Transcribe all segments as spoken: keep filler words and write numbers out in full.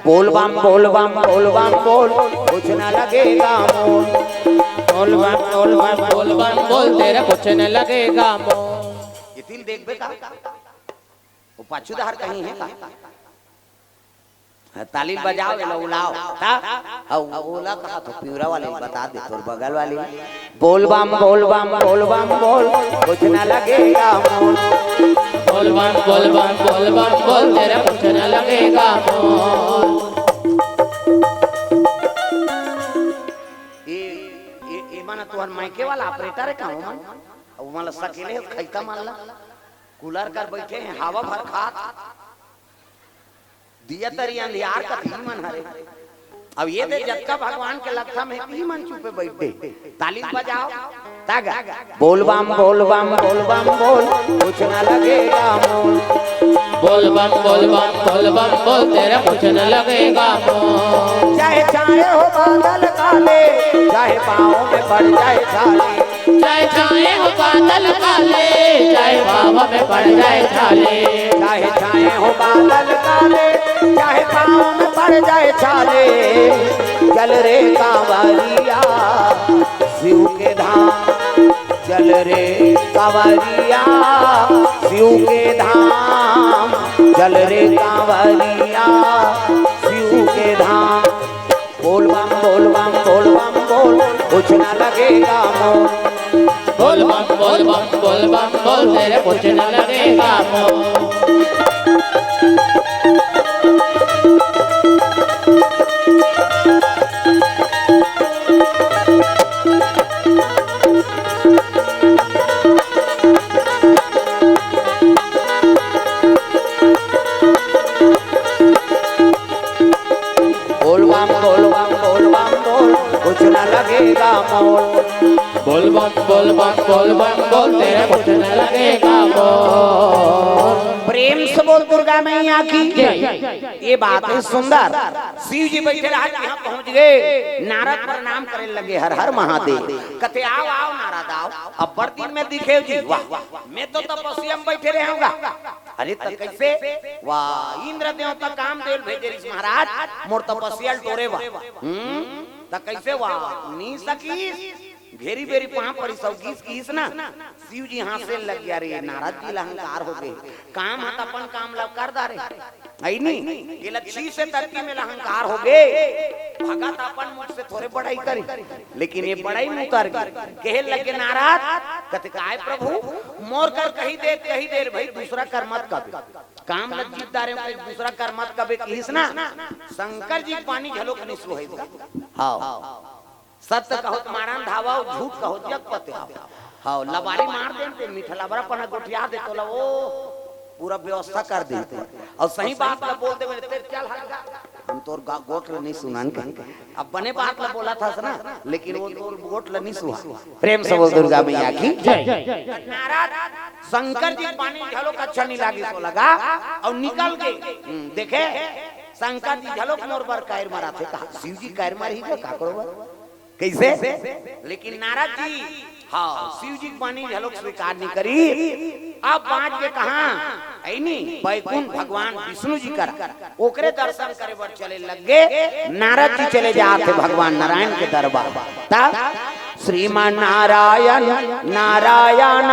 बोल बम बोल बम बोल बम बोल, कुछ न लगेगा मोल। बोल बम बोल बम बोल बम बोल, तेरा कुछ न लगेगा मोल। ये तिल देखबे का? वो पाछू डहर कहीं हे का? हाँ, ताली बजाओ, एला उलाओ। ता? हाँ, वो ओला कहा तो पिंवरा वाले बता दे, तोर बगल वाले। बोल बम बोल बम बोल बम बोल, कुछ न लगेगा मोल। बोल बम बोल बम बोल बम बोल, तेरा कुछ न लगेगा मोल। ये, ये, ये माना तुहर मायके वाला ऑपरेटर हे का, ओमन? अब ओमन ला सकेले हे, खैता मन ला। कूलर कर बैठे हे, हवा भर खात। दिया तरी अंधियार कथी मन हरे। अब ये दे जतका भगवान के लगता में ही मन चुपे बैठे। ताली बजाओ। तागा। बोल बम बोल बम बोल बम बोल, कुछ न लगेगा मोल। बोल बम बोल बम बोल बम बोल, तेरा कुछ न लगेगा मोल। चाहे छाए हो बादल काले, चाहे पाँव में पड़ जाए छाले। चाहे छाए हो बादल काले, चाहे पाँव में पड़ जाए छाले। चाहे छाए हो बादल काले, चाहे पाँव में पड़ जाए छाले। चल रे कांवरिया शिव के धाम, चल रे कांवरिया शिव के धाम, चल रे कांवरिया शिव के धाम। बोल बम बोल बम बोल बम बोल, कुछ न लगेगा मोल। बोल बम बोल बम बोल बम बोल, तेरे कुछ न लगेगा मोल। बोल बम बोल बम बोल बम बोल, कुछ न लगेगा मोल। बोल बम बोल बम बोल बम बोल, तेरे कुछ न लगेगा मोल। प्रेम से बोल दुर्गा मैया की जय। ये बात हे सुंदर। शिव जी बैठे रहा कि यहाँ पहुंच गए, नारद प्रणाम करे लगे, हर हर महादेव। कथे, "आओ आओ नारद आओ, अब्बड़ दिन में दिखे जी।" "वाह, मैं तो तपस्या में बैठे रहे हूँगा।" "अरे त कैसे?" "वाह, इंद्र देवता कामदेव भेजे रिस महाराज, मोर तपस्या ल टोरे बर।" "हम्म, त कैसे?" "वाह, नी सकीस, भेरी भेरी पाँव परिस अउ गीस किहिस ना।" शिव जी हाँसे लग गया, "अरे, नारद जी ला अहंकार हो गए, काम ह त अपन काम ला कर डारे, है नी? एला छी से धरती में ला अहंकार हो गए, भगत अपन मुख से थोरे बड़ाई करी, लेकिन ये बड़ाई में उतर गए।" कहे लगे नारद, कथे, "काय प्रभु, मोर कर कही दे, कही दे रे भाई, दूसरा कर मत कबे, काम ला जीत डारे, दूसरा कर मत कबे," किहिस ना, शंकर जी के बानी घलोक निसुहै। हाँ। सत्य कहो त मारन धावा, अउ झूठ कहो त जग पते आवा। हव, लबारी मार देन ते मीठा लबरा पना गोठिया दे तोला, ओ पूरा व्यवस्था कर देन ते। अउ सही बात ला बोल देबे ते चल हट गा। हम तोर गा-, गोठ ल नहीं सुनन के। अब बने बात ला बोलत हस ना, लेकिन वो तोर गोठ ल नहीं सुहा। प्रेम से बोल दुर्गा मैया की जय। नारद शंकर जी पानी घलो अच्छा नहीं लागी तो लगा अउ निकल गए। हम्म, देखे शंकर जी घलो मोर बर कायर मराथे कहा, शिव जी कायर मरही का काकरो बर? कैसे? लेकिन नारद जी, हाँ, शिव जी के बानी घलोक स्वीकार नहीं करी। अब बाँच के कहाँ? ऐनी बैकुंठ भगवान विष्णु जी करा, ओकरे दर्शन करे बर चले लग गे। नारद जी चले जात हे भगवान नारायण के दरबार। तब श्रीमन नारायण नारायण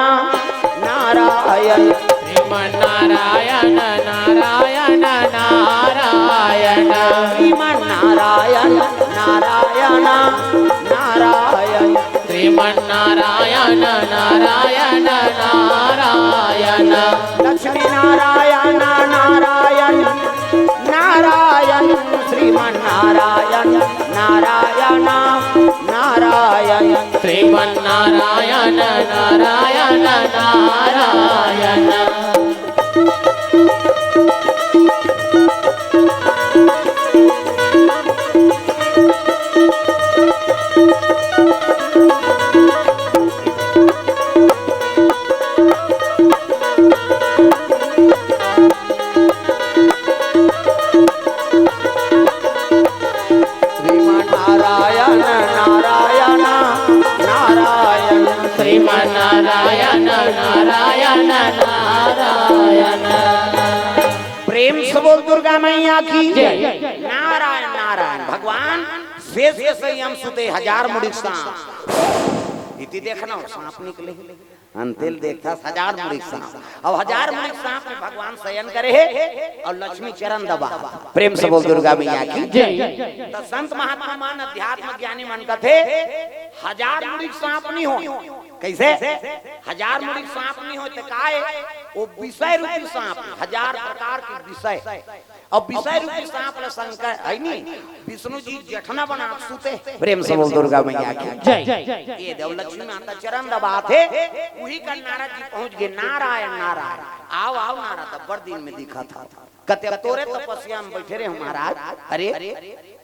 नारायण। श्रीमन नारायण नारायण नारायण। श्रीमन नारायण नारायण नारायण। श्रीमन नारायण नारायण नारायण। लक्ष्मी नारायण नारायण नारायण। श्रीमन नारायण नारायण नारायण। श्रीमन नारायण नारायण नारायण। श्रीमन नारायण नारायण नारायण। श्रीमन नारायण नारायण नारायण। प्रेम से बोल दुर्गा मैया की जय। नारायण नारायण। भगवान शेष के संयम सुते हजार मुड़ी सांप। इति देखना हो, सांप निकले। अंतेल देखता हजार मुड़ी सांप। अब हजार मुड़ी सांप में भगवान शयन करे हे और लक्ष्मी चरण दबा। प्रेम से बोल दुर्गा मैया की जय। तो संत महात्मा मन, अध्यात्म ज्ञानी मन कथे, हजार मुड़ी सांप नहीं हो। कैसे? हजार मुड़ी सांप नहीं हो तो का हे? वो विषय रूपी सांप, हजार प्रकार के विषय। अब विषय रूपी सांप ल शंकर है नी, विष्णु जी जेठना बना सुते। प्रेम से बोल दुर्गा मैया की जय। ये देव लक्ष्मी माता चरण दबात हे, उही का नारद जी पहुंच गए। नारायण नारायण। आओ आओ नारद, अब्बड़ दिन में दिखा था। कते अब तोरे तपस्या में बैठे रहे महाराज। अरे,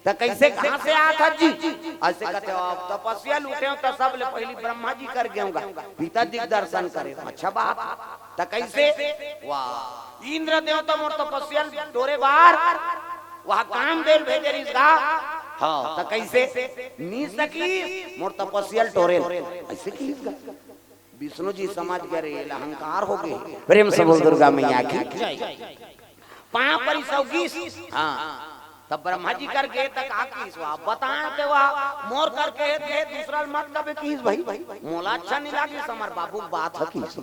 त कैसे, कहाँ से आया था जी? ऐसे कहते हो, "अब तपस्या लूटे हो तो सब ले पहली ब्रह्मा जी कर गए होगा, पिता जी के दर्शन करे।" अच्छा बात। त कैसे? वाह, इंद्र देवता मोर तपस्या टोरे बार, वह काम देल भेजे रिस गा। हाँ, त कैसे? नी सकी मोर तपस्या टोरे। ऐसे की गा? विष्णु जी समझ गए रे, अहंकार हो गए। प्रेम से बोल दुर्गा मैया की। पांव परी सौ गिस। हाँ। तब ब्रह्मा जी कर गए तक आ किस वा बताए ते वा मोर करके हे ते दूसरा ल मत कबे किस भाई। मोला अच्छा नहीं लागिस, हमर बाबू के बात है किस।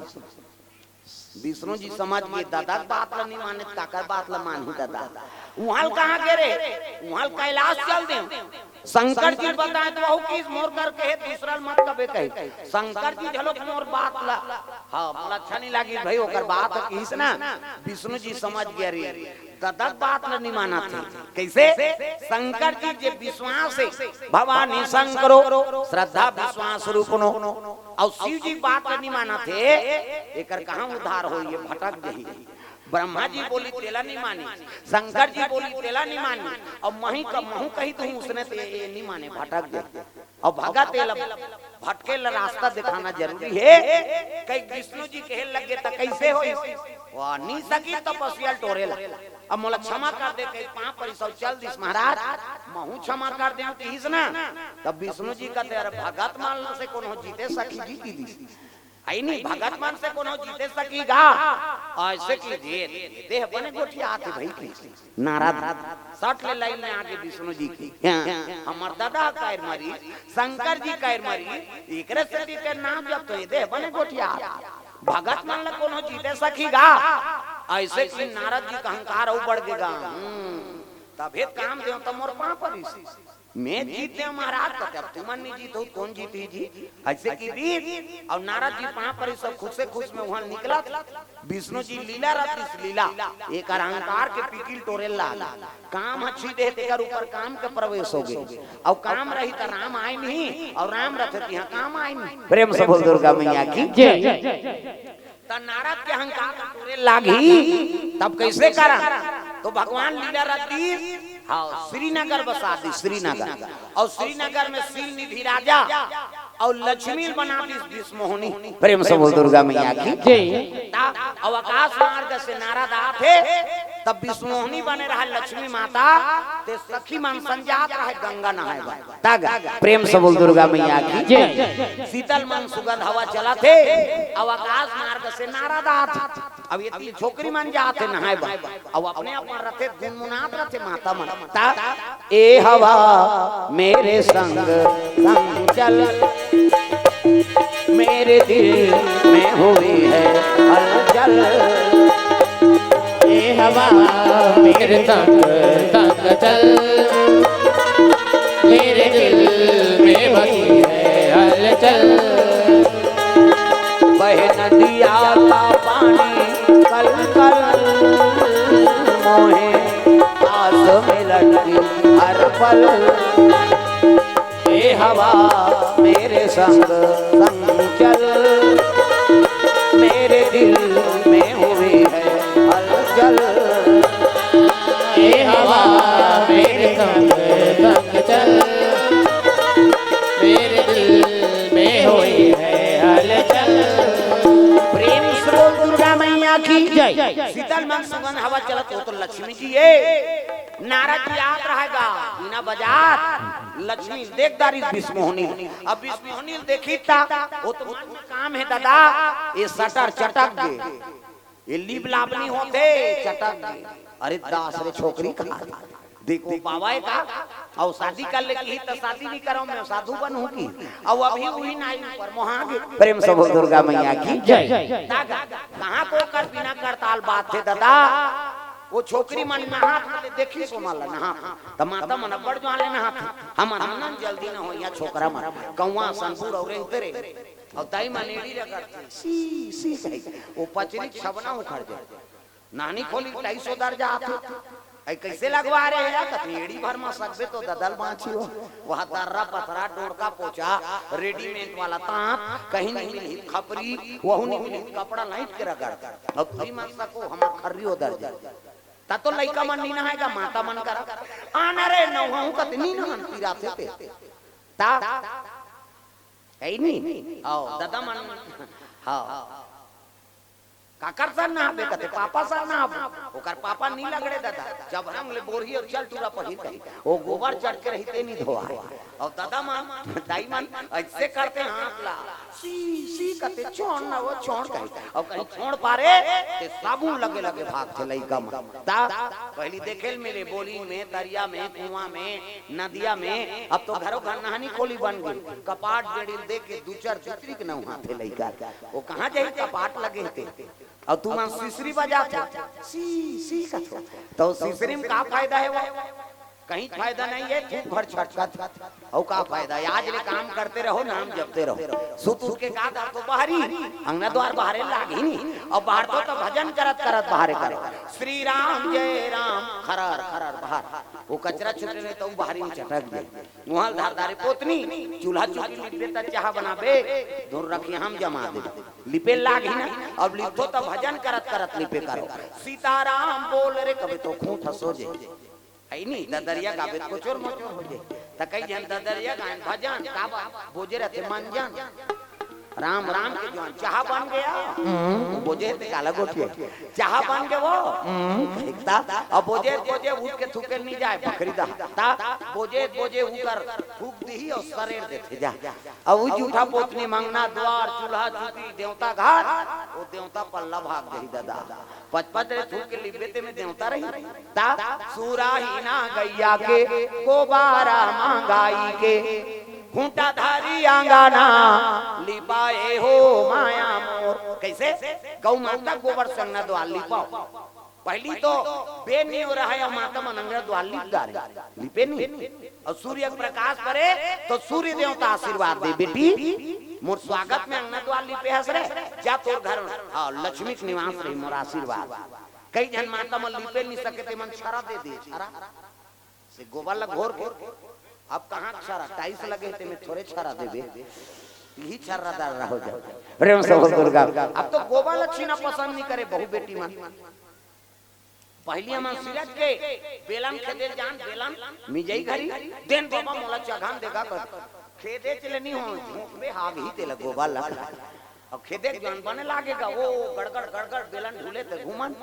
विष्णु जी समझ गए, दादा के बात ल नहीं माने, काकर बात ल मानही दादा। उहाल कहाँ गे रे? उहाल कैलाश चल दे। शंकर जी बताए तो वहू किस मोर करके हे, दूसरा ल मत कबे कही। शंकर जी झलोक मोर बात ला, हाँ, मोला अच्छा नहीं लागिस भाई, ओकर बात किस ना, विष्णु जी समझ गया रे, ददक बात ल नहीं माना थे। कैसे? शंकर जी जे विश्वास है, भवानी शंकरो, श्रद्धा विश्वास रूपनो, और शिव जी बात ल नहीं माना थे, एकर कहाँ उद्धार हो, ये भटक गई। ब्रह्मा जी बोली तेला नहीं मानी, शंकर जी बोली तेला नहीं मानी, और मही का महू कही तू उसने ते ये नहीं माने, भटक गए। और भगा तेला भटके ला रास्ता दिखाना जरूरी है। कई विष्णु जी कहे लगे त कैसे होई? वाह, नी सकी तपस्या टोरेला। अब मोला क्षमा कर दे, कई पांव परी सौ चल दिस महाराज, महू क्षमा कर दे किस ना। तब विष्णु जी कहते, "अरे भगत मान से कोनो जीते सखी जी की दिस।" आई नहीं, भगत मन से कोनो जीते सकी गा? ऐसे की दे, देह बने गोठिया आथे भाई की। नारद सट ले लाइन में आगे विष्णु जी की। हाँ, हमर दादा कायर मरी, शंकर जी कायर मरी, एकरे से ती के नाम जब तो ये देह बने गोठिया आथे। भगत मन ल कोनो जीते सकी गा? ऐसे की नारद जी का अहंकार अउ बढ़ गे गा। हम्म, तभे काम देव त मोर पांव परी। मैं जीत देव महाराज, कहते, "अब तुमन नहीं जीत हो, कौन जीत ही जी?" ऐसे की बीच, और नारद जी पांव परी सब खुश से खुश में वहां निकलत। विष्णु जी लीला रतिस लीला, एक अहंकार के पिकिल टोरे लाग। काम अच्छी दे तेकर ऊपर काम के प्रवेश हो गए, और काम रही त राम आए नहीं, और राम रथे तिहां काम आए नहीं। प्रेम से बोल दुर्गा मैया की जय। त नारद के अहंकार टोरे लागी, तब कैसे करा? तो भगवान लीला रख दी, हाँ, श्रीनगर बसा दी, श्रीनगर। और श्रीनगर में शील निधि राजा और लक्ष्मी बना दी विश्वमोहिनी। प्रेम से बोल दुर्गा मैया की जय। ता, और आकाश मार्ग से नारद आथे, तब विश्वमोहिनी बने रहा लक्ष्मी माता, ते सखी मन संजात रहे गंगा नहाए बर। तागा, प्रेम से बोल दुर्गा मैया की जय। शीतल मन सुगंध हवा चलत हे, अउ आकाश मार्ग से नारद आत। अब ये तीन छोकरी मन जात हे नहाए बर, अउ अपने आप मन रथे गुनगुनात रथे माता मन। ता, ए हवा मेरे संग संग चल, मेरे दिल में हुई है हलचल। ए हवा मेरे संग संग चल, मेरे दिल में बसी है हलचल। बहे नदिया का पानी कल कल, मोहे आस मिलन की हर पल। ए हवा मेरे संग संग चल, मेरे दिल में हुई है हलचल। ए हवा मेरे संग संग चल, मेरे दिल में हुई है हलचल। प्रेम से बोल दुर्गा मैया की जय। शीतल मन सुगंध हवा चलत हो तो लक्ष्मी जी ये नारद जी आत रहेगा, बीना बजात, लक्ष्मी देख डारी विश्वमोहिनी। अब विश्वमोहिनी देखी ता, वो तो मन में काम है दादा, ये सटर चटक गए। ये लीप लाप नहीं होते, चटक दे। अरे दास रे, छोकरी कहा देखो पावा है का? अउ शादी कर ले की त शादी नहीं करो, मैं साधु बनहूं की? अउ अभी वही नाई ऊपर मोहा गे। प्रेम से बोल दुर्गा मैया की जय। कहाँ को कर बिना करताल बात थे दादा? वो छोकरी मन नहात ले देखी सोना ला नहात, त माता मन अब्बड़ ज्वाले नहात। हमर हमनन जल्दी न हो, या छोकरा मन कौवा संगूर अउ रेंगते रे। अउ दाई मन एड़ी रगड़थे, सी सी कही, वो पचरी छबना उखड़ जाए। नानी खोली ढाई सौ दर्जा आथे। ऐ कैसे लगवा रहे हैं यार? कथी एड़ी भर में सकबे तो ददल बाँची हो। वहाँ दर्रा पथरा, डोरका पोचा, रेडीमेड वाला तांत, कहीं नहीं मिली खपरी, वहू नहीं मिली कपड़ा लाइट के रगड़। अब तुही मन सको, हमर खर्री हो दर्जा। ता तो लइका मन नहीं नहाएगा, माता मन करा। आना रे नौहू कत नहीं नहान पीरा थे ते। ता, है नहीं? आओ, दादा मन, हाँ। काकर सर नहाबे कथे, पापा सर नहाबो। ओकर पापा नी लगड़े दादा, जब रंग ले बोरही अउ चल टूरा पहिर कही, वो गोबर चट के रहिते नी धोआ। अउ दादा मन, दाई मन ऐसे करते हाथ ला, सी सी कथे, छोड़ ना वो, छोड़ कही। अउ कहीं छोड़ पारे, ते साबुन लगे लगे भाग थे लइका मन। ता, पहली देखे ल मिले, बोली में, तरिया में, कुआं में, नदिया में। अब तो घरों घर नहानी खोली बन गई, कपाट बेड़ी देख के दू चार जुतरी के नहाथे लइका। वो कहाँ जाही, कपाट लगे थे। अउ तू मन सिसरी बजाथे, सी सी कथो, तो सिसरी में का फायदा है वो? कहीं फायदा नहीं है, थूक भर छटकत। अउ का फायदा? आज ले काम करते रहो, नाम जपते रहो। सुत उठ के का कर तो बाहरी, अंगना द्वार बाहरे लाग ही नहीं। अउ बाहर तो, तो भजन करत करत बाहरे करो, श्री राम जय राम, खरर खरर बाहर। वो कचरा छुटे नहीं तो बाहरी में चटक दे। वहाँ धारदारी पोतनी, चूल्हा चुकी लिपबे त चाह बनाबे, धुर रखी हम जमा दे। लिपे लाग ही ना, अब लिपो त भजन करत करत लिपे करो। सीताराम बोल रे कबे तो खूंट हंसो जे। है नी, ददरिया गाबे त कोचोर मोचोर हो जे। त कई जन ददरिया गायन भजन, का बा-, बोजे रहते मंजन। राम राम के जुआन, चाह बन गया। हम्म। बोजे ते काला गोठिया। चाह बन गया वो। हम्म। देखता, अब बोजे, बोजे उठ के थूके नहीं जाए, बकरी दा। ता, बोजे, बोजे उकर थूक दिही अउ सरेर देथे जा। अब वो जूठा पोतनी मंगना द्वार, चूल्हा चुकी, देवता घर, वो देवता पल्ला भाग गई दादा। पचपच रे थूक के लिपबे ते में देवता रही। ता, सुराही ना गैया के, गोबारा मांगाई के। खूंटा धारी आंगना लिपाए हो माया मोर। कैसे? गौ माता गोबर से अंगना द्वार लिपाओ। पहली तो बेन नहीं हो रहा है, माता मन अंगना द्वार लिप डारे, लिपे नहीं। अउ सूर्य के प्रकाश परे तो सूर्य देवता आशीर्वाद दे, बेटी मोर स्वागत में अंगना द्वार लिपे हस रे, जा तोर घर, हाँ, लक्ष्मी के निवास रही, मोर आशीर्वाद। कई जन माता मन लिपे नहीं सके ते मन छरा दे दे, छरा। से गोबर ला घोर के, अब कहाँ छरा, टाइल्स लगे हे, तेमे थोरे छरा देबे, यही छर्रादार रहो जा। प्रेम से बोल दुर्गा। अब तो गोबर ला छीना पसंद नहीं करे, बहू बेटी मन। पहली हमन सिरज के बेलन खेदे जान, बेलन मिजई घरी, देन बाबा मोला चघान देगा कर। खेदे चले नहीं हो, झोंकबे हाग ही तेला गोबर ला। अब खेदे के जौन बने लागेगा, वो गड़गड़ गड़गड़ बेलन ढूले ते घूमन,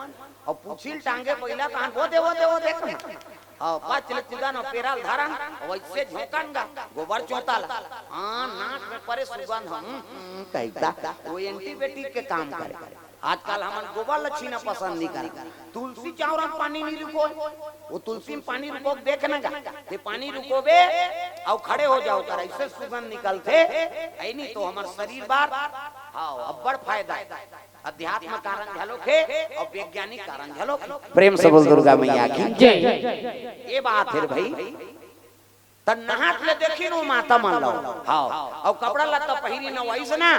अउ पूछी ल टांगे पहिला तहान, वो दे, वो दे, वो दे कहन। अउ पाछ ले कूदन अउ पेरा ल धरन, अउ वइसे झोंकन गा, गोबर चोंता ला। हाँ, नाक में परे सुगंध, हम्म, हम्म, कहिता, वो एंटीबायोटिक के काम करे। आजकल हमन गोबर ल छीना पसंद नहीं करन। तुलसी चांवरा म पानी नहीं रुको, वो तुलसी में पानी रुको देख न गा, ते पानी रुकोबे अउ खड़े हो जाओ, कर ऐसे सुगंध निकलथे, ऐ नहीं तो हमर शरीर बार, हाँ, अब्बड़ फायदा हे। अध्यात्म कारण घलोक हे अउ वैज्ञानिक कारण घलोक हे। प्रेम से बोल दुर्गा मैया की जय। ये बात हे भाई, त नहात ले देखिन वो माता मन ला। हाँ, अउ कपड़ा लत्ता पहिरी न वइस ना,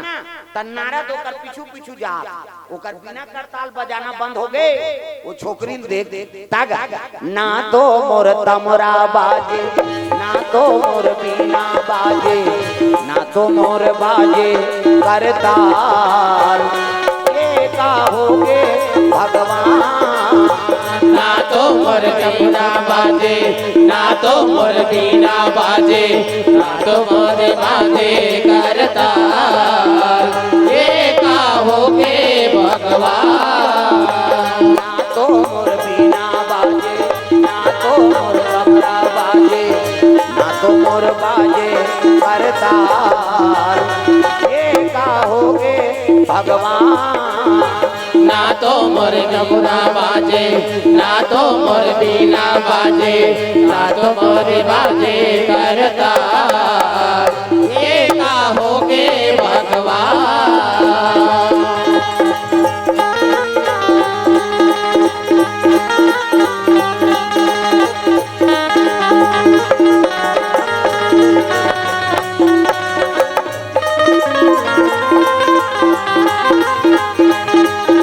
त नारद ओकर पीछू पीछू जात, ओकर बिना करताल बजाना बंद हो गे। वो छोकरी ल देख, तागा, ना तो मोर तमरा बाजे, ना तो मोर बीना बाजे, ना तो मोर बाजे करताल। ये का होगे भगवान? ना तो मोर बीना बाजे, ना तो मोर बीना बाजे, ना तो मोर बाजे करताल। ये का होगे भगवान? ना तो मोर बीना बाजे, ना तो मोर तबला बाजे, ना तो मोर बाजे करताल। ये का होगे भगवान? ना ना तो मोर डमरू बाजे, ना तो मोर बीना बाजे, ना तो मोर बाजे करताल। ये का होगे भगवान?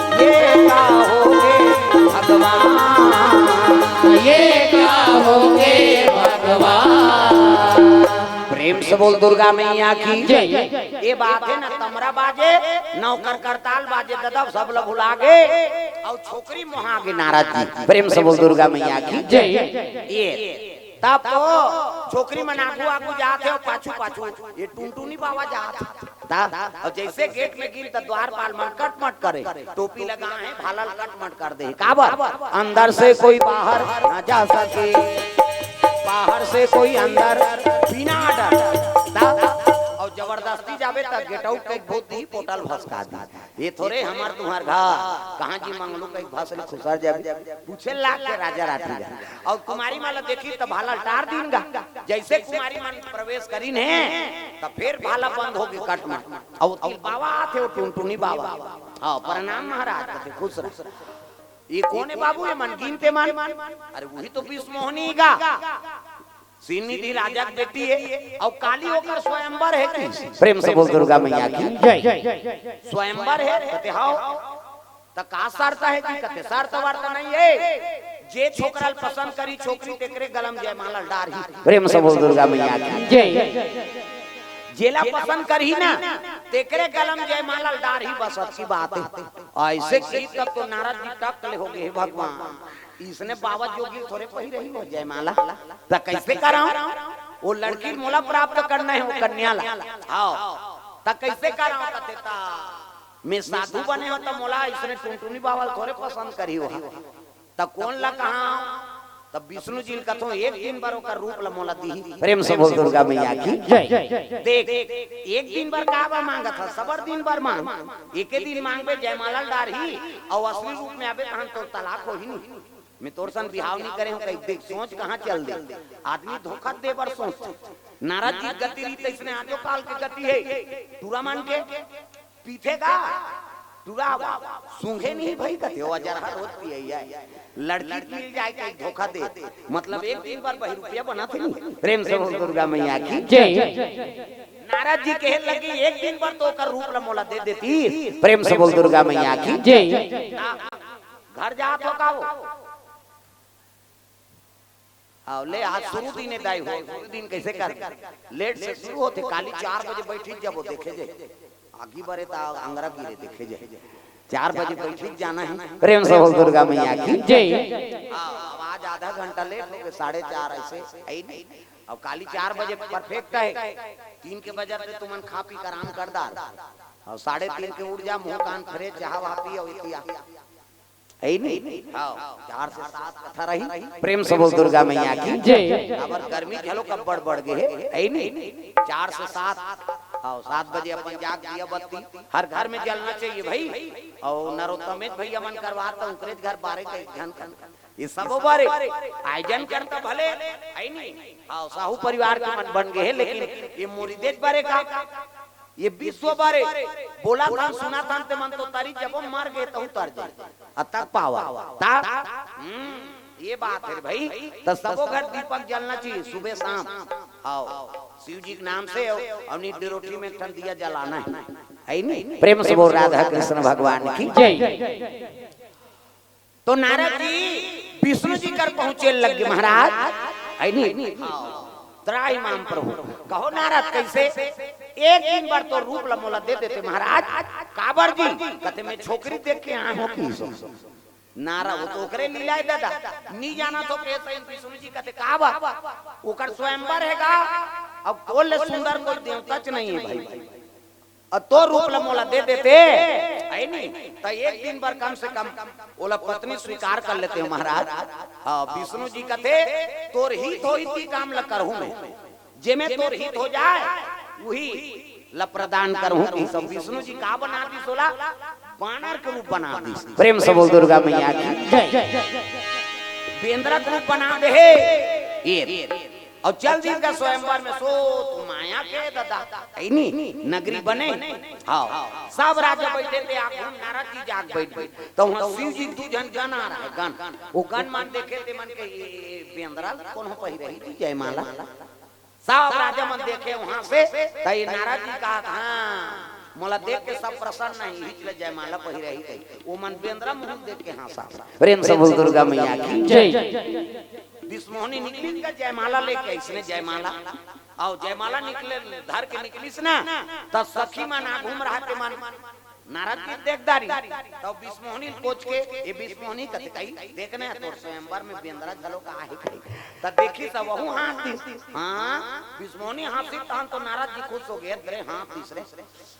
ये का होगे भगवान, ये का होगे भगवान। प्रेम से बोल दुर्गा मैया की जय। ये बात हे ना, तमरा बाजे, नौकर करताल बाजे, ददा सब ला भुला गे, अउ छोकरी मोहा गे नारद जी। प्रेम से बोल दुर्गा मैया की जय। ये तब तो छोकरी मन आगू आगू जात हे अउ पाछू पाछू ये टुनटुनी बाबा जात हे। ता, अउ जइसे गेट में गिन त द्वारपाल मन कटमट करे, टोपी लगा हे, भाला ल कटमट कर दे। काबर? अंदर से कोई बाहर ना जा सके, बाहर से कोई अंदर बिना डर। ता, अउ जबरदस्ती जाबे त गेट आउट कहिके भोज दिही, पोटल भसका दिही। ये थोरे हमर तुम्हर घर, कहाँ जी मंगलू कहिके भस ले खुसर जाबे। पूछे लाग के राजा राठी रहा। अउ कुमारी मन ला देखिस त भाला ल टार दीन गा। जइसे कुमारी मन प्रवेश करिन हे, त फेर भाला बंद होगे कटमट। अउ ओती ले बाबा आथे, वो टुनटुनी बाबा। हाँ, प्रणाम महाराज, कथे खुश रह। ये कोन हे बाबू, ये मन गिनते मन? अरे वही तो विश्वमोहिनी गा। श्रीनिधि राजा के बेटी हे, अउ काली ओकर स्वयंवर हे कि? प्रेम से बोल दुर्गा मैया की जय। स्वयंवर हे, कथे हव। त का शर्त हे जी? कथे शर्त वर्त नइ हे, जे छोकरा ल पसंद करही छोकरी तेकरे गला म जयमाला ल डारही। प्रेम से बोल दुर्गा मैया की जय। जेला पसंद करही ना, तेकरे गला म जयमाला ल डारही, बस अतकी बात हे। अइसे कही तब तो नारद जी टक ले होगे, हे भगवान, इसने बाबा जोगी ल थोरे पहिरही हो जयमाला। त कइसे करंव? वो लड़की ल मोला प्राप्त करना हे, वो कन्या ला। हव। त कइसे करंव? कथे त मैं साधु बने हंव त मोला इसने टुनटुनी बाबा ल थोरे पसंद करही वो। त कोन ला कहंव? त विष्णु जी ल कथंव, एक दिन बर ओकर रूप ला मोला दिही। प्रेम से बोल दुर्गा मैया की जय। देख, एक दिन बर का बर मांगत हस? सबर दिन बर मांग। एके दिन मांगबे, जयमाला ल डारही, अउ असली रूप में आबे तहन तोर तलाक होही नी। मैं तोर सन बिहाव नी करे हंव कहिके। देख, सोच कहाँ चल दे। आदमी धोखा दे बर सोचथे। नारद जी के गति रही तइसने आजो काल के गति हे। टूरा मन के पीथे का? टूरा बा, सूंघे नहीं भई कथे, वो अजरहा रोज पियइया हे। लड़की मिल जाए कहिके धोखा दे, मतलब एक दिन बर बहिरूपिया बनत हे नी। प्रेम से बोल दुर्गा मैया की जय। नारद जी कहे लगे, एक दिन बर तो ओकर रूप ला मोला दे देती। प्रेम से बोल दुर्गा मैया की जय। घर जात हो का वो? आओ, ले, आज शुरू दिन हे दाई हो, शुरू दिन कइसे कर? लेट से शुरू होथे, काली चार बजे बइठिच जाबो, देखे जे। आगी बरे त अंगरा गिरे, देखे जे। चार बजे बइठिच जाना हे। प्रेम से बोल दुर्गा मैया की जय। हाँ, अब आज आधा घंटा लेट होगे, साढ़े चार अइसे, हे नी? अब काली चार बजे perfect हे, तीन के बजे त तुमन खा पी के आराम कर डार। अउ साढ़े तीन के उठ जा, मुंह कान fresh, चाहा वाहा पी, अउ इतिया। हे नी? हाँ, चार से सात कथा रही। प्रेम से बोल दुर्गा मैया की जय। काबर गर्मी घलो अब्बड़ बढ़ गे हे, हे नी? चार से सात, हाँ, सात बजे अपन जाग दिया बत्ती। हर घर में जलना चाहिए भई। अउ नरोत्तमेच भइया मन करवात, त उंकरेच घर बारे के एक झन कर। ये सबो बारे आयोजन करता भले, हे नी? हाँ, साहू परिवार के मन बन गे हे, लेकिन ये मुरीदेच बारे का ये विश्व बारे बोलत हन, सुनत हन, ते मन तो तरी जबो मर गे तहू तर जाए। अतक पावर। ता? हम्म, ये बात हे भई। त सबो घर दीपक जलना चाहिए सुबह शाम। आओ, शिव जी के नाम से, अउ नी डेरोठी में एक ठन दिया जलाना हे। हे नी? प्रेम से बोल राधा कृष्ण भगवान की जय। तो नारद जी विष्णु जी कर पहुंचे लग गे, महाराज, हे नी? त्राहि माम प्रभु। कहो नारद, कइसे? एक दिन बर तो रूप ला मोला दे देते महाराज। काबर जी? कथे, मैं छोकरी देख के आए हंव कि सो। नारद, वो तो ओकरे लीला हे दादा, नी जानत हो कइसे। विष्णु जी कथे, काबर? ओकर स्वयंवर हे गा, अब तोर ले सुंदर कोई देवता च नइ हे भई। अउ तोर रूप ला मोला दे देते, हे नी? त एक दिन बर कम से कम ओला पत्नी स्वीकार कर लेते हो महाराज। हाँ, विष्णु जी कथे, तोर हित होही ती काम ला करहूं मैं, जेमे तोर हित हो जाए, उही ला प्रदान करहूं। ती सब विष्णु जी का बना दिस ओला? बानर के रूप बना दिस। प्रेम से बोल दुर्गा मैया की जय। बेंदरा के रूप बना दे हे। ये अउ चल दिस गा स्वयंवर में, सो तो माया के ददा, है नी, नगरी बने। हाँ, सब राजा बैठे थे, आगू नारद जी जाके बैठ गए। तो वहाँ शिव जी दू झन गण आ रहा है, गण। वो गण मन देखे थे, मन के, "ये बेंदरा ल कोनो पहिरही जी जयमाला।" सब राजा मन देखे वहाँ से, त ये नारद जी कहा, "हाँ, मोला देख के सब प्रसन्न है, इही ले जयमाला पहिरही।" कही वो मन बेंदरा मुँह देख के हाँसा। प्रेम से बोल दुर्गा मैया की जय। बिसमोहनी निकलिस गा जयमाला लेके, इसने जयमाला, अउ जयमाला निकले, धर के निकलिस ना, त सखी मन आगू म रहा, ते मन नारद जी देख डारिन, तब बिसमोहनी ल कोच के, "ये बिसमोहनी," कथे, "कही, देख ना, तोर स्वयंवर में बेंदरा घलो का आहे कही।" तब देखिस त वहू हाँस दिस। हाँ, बिसमोहनी हाँसिस तहन तो नारद जी खुश हो गए, "अरे हाँस दिस रे,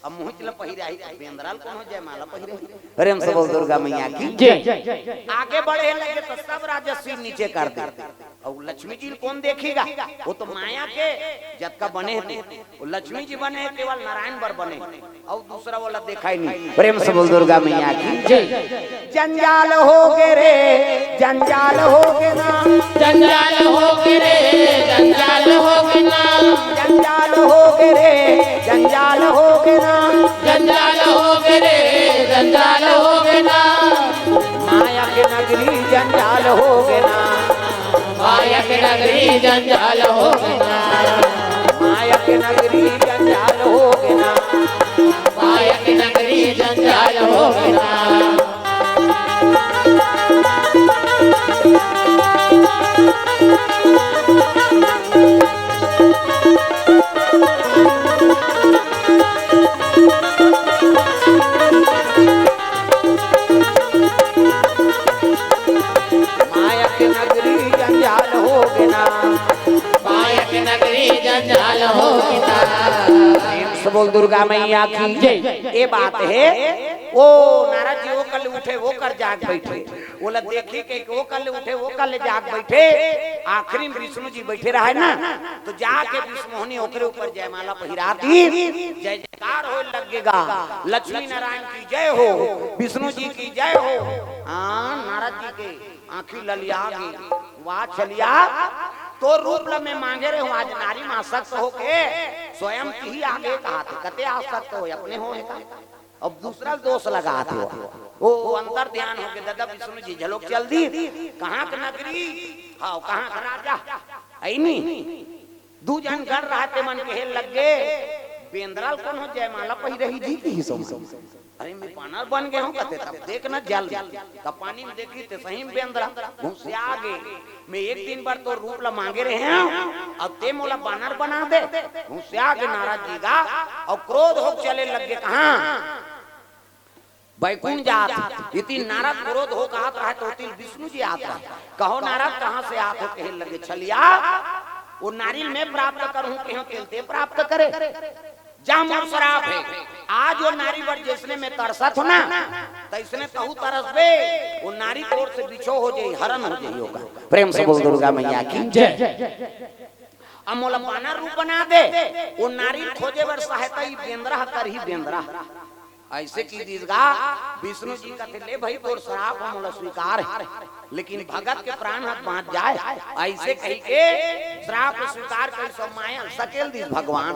अब मोहित ल पहिराही, बेंदरा ल कोनो जयमाला पहिराही।" प्रेम से बोल दुर्गा मैया की जय। आगे बढ़े लगे तो सब राजा सिर नीचे कर दे। अउ लक्ष्मी जी ल कोन देखही गा? वो तो माया के जतका बने हे, वो लक्ष्मी जी बने हे, केवल नारायण बर बने हे, अउ दूसरा वाला देखाई नहीं। प्रेम से बोल दुर्गा मैया की जय। जंजाल हो गे रे, जंजाल हो गे ना। जंजाल हो गे रे, जंजाल हो गे ना। जंजाल हो गे रे, जंजाल हो गे ना। जंजाल हो गे रे, जंजाल हो गे ना। माया के नगरी जंजाल हो गे ना। माया के नगरी जंजाल हो गे ना। माया के नगरी जंजाल हो गे ना। माया के नगरी जंजाल हो गे ना। माया के नगरी जंजाल हो गे ना। माया के नगरी जंजाल हो गे ना। प्रेम से बोल दुर्गा मैया की जय। ये बात हे, ओ नारद जी वो कर ले उठे, वो कर जाग बैठे, वो ला देखी के वो कर ले उठे, वो कर ले जाग बैठे। आखिरी में विष्णु जी बैठे रहे ना, तो जाके बिसमोहनी ओकरे ऊपर जयमाला पहिरा दी। जय जयकार होय लग गे गा, लक्ष्मी नारायण की जय हो, विष्णु जी की जय हो। हाँ, नारद जी के आँखी ललिया गे, "वाह छलिया, तोर रूप ल मैं मांगे रहे हूँ, आज नारी म आसक्त होके स्वयं तिही आगे कहाथे, कते आसक्त हो, अपने हो हे का?" अब दूसरा दोष लगाथे वो। ओ, ओ अंतर ध्यान होके, "ददा विष्णु जी झलोक चल दी, कहाँ के नगरी, हाँ, कहाँ के राजा, अइनी।" दू झन गण रहा, ते मन कहे लग गे, "बेंदरा ल कोनो जयमाला पहिरही जी," कहिस ओ मन। "अरे, मैं बानर बन गे हूँ," कथे, "तब देख ना जल में।" तब पानी में देखी ते सही में बेंदरा घुसिया गे। "मैं एक दिन बर तोर रूप ला मांगे रहे हूँ, अब ते मोला बानर बना दे।" घुसिया गे नारद जी गा, अउ क्रोध हो चले लग गे। कहाँ? बैकुंठ जात, इति नारद क्रोध हो कहत रहे, तो ओती विष्णु जी आत रहे। "कहो नारद, कहाँ से आत हो?" कहे लगे, "छलिया, वो नारी ल मैं प्राप्त करहूँ, कहे तेल ते प्राप्त करे। जा मोर श्राप हे, आज वो नारी बर जइसने मैं तरसत हो ना, तइसने तहू तरसबे, वो नारी तोर से बिछो हो जाही, हरण हो जाही ओकर।" प्रेम से बोल दुर्गा मैया की जय। अब मोला बानर रूप बना दे, वो नारी ल खोजे बर सहायता ई बेंदरा ह करही, बेंदरा। अइसे कहि दिस गा, विष्णु जी कथे, "ले भई, तोर श्राप ह मोला स्वीकार हे, लेकिन भगत के प्राण ह बाँच जाय।" अइसे कहिके श्राप स्वीकार करिस, माया ल सकेल दिस भगवान।